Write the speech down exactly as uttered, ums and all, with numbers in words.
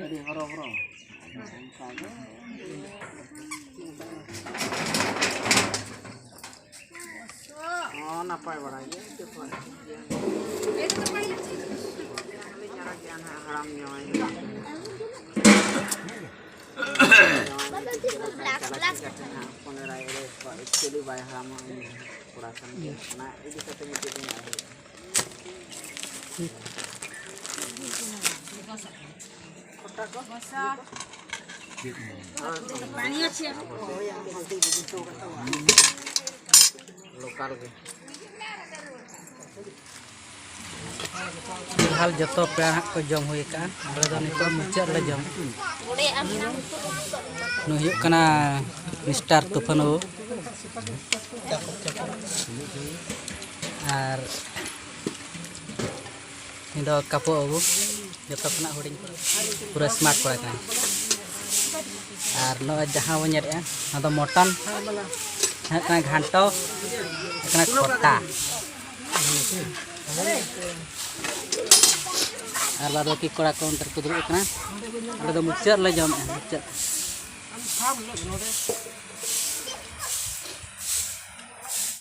ᱟᱹᱰᱤ ᱦᱚᱨᱚᱵᱚᱨᱚ᱾ ᱦᱚᱸ, ᱱᱟᱯᱟᱭ ᱵᱟᱲᱟ ᱜᱮ᱾ ᱪᱮᱫ ᱠᱚ ᱟᱹᱞᱤᱧ ᱦᱟᱨᱟ ᱜᱮᱭᱟ ᱱᱟᱦᱟᱜ, ᱦᱟᱲᱟᱢ ᱡᱟᱶᱟᱭ ᱜᱮ᱾ ᱦᱚᱯᱚᱱ ᱮᱨᱟᱭ ᱮᱨᱮ ᱠᱚᱣᱟ, actually ᱵᱟᱭ ᱦᱟᱲᱟᱢᱚᱜᱼᱟ, ᱩᱱᱤ ᱠᱚᱲᱟ ᱠᱟᱱ ᱜᱮᱭᱟ᱾ ᱚᱱᱟ ᱤᱫᱤ ᱠᱟᱛᱮ ᱢᱤᱫᱴᱤᱡ ᱞᱤᱧ ᱟᱨᱦᱚᱸ ᱞᱳᱠᱟᱞ ᱜᱮ᱾ ᱯᱷᱤᱞᱦᱟᱞ ᱡᱚᱛᱚ ᱯᱮᱲᱟ ᱦᱟᱸᱜ ᱠᱚ ᱡᱚᱢ ᱦᱩᱭ ᱟᱠᱟᱜᱼᱟ᱾ ᱟᱞᱮ ᱫᱚ ᱱᱤᱛᱚᱜ ᱢᱩᱪᱟᱹᱫ ᱨᱮᱞᱮ ᱡᱚᱢ᱾ ᱱᱩᱭ ᱦᱩᱭᱩᱜ ᱠᱟᱱᱟ ᱢᱤᱥᱴᱟᱨ ᱛᱩᱯᱷᱟᱱ ᱵᱟᱹᱵᱩ᱾ ᱟᱨ ᱩᱱᱤ ᱫᱚ ᱠᱟᱯᱚ ᱵᱟᱹᱵᱩ, ᱡᱚᱛᱚ ᱠᱷᱚᱱᱟᱜ ᱦᱩᱰᱤᱧ, ᱯᱩᱨᱟᱹ smart ᱠᱚᱲᱟ ᱠᱟᱱᱟᱭ᱾ ᱟᱨ ᱱᱚᱜᱼᱚᱭ ᱡᱟᱦᱟᱸ ᱵᱚᱱ ᱧᱮᱞᱮᱫᱼᱟ, ᱱᱚᱣᱟ ᱫᱚ mutton, ᱦᱩᱭᱩᱜ ᱠᱟᱱᱟ ᱜᱷᱟᱱᱴᱚ, ᱦᱩᱭᱩᱜ ᱠᱟᱱᱟ ᱠᱷᱚᱴᱟ᱾ ᱟᱨ ᱵᱟᱫ ᱵᱟᱹᱠᱤ ᱠᱚᱲᱟ ᱠᱚ ᱚᱱᱛᱮ ᱨᱮᱠᱚ ᱫᱩᱲᱩᱵ ᱟᱠᱟᱱᱟ᱾ ᱟᱞᱮ ᱫᱚ ᱢᱩᱪᱟᱹᱫ ᱨᱮᱞᱮ ᱡᱚᱢᱮᱫᱼᱟ, ᱢᱩᱪᱟᱹᱫ᱾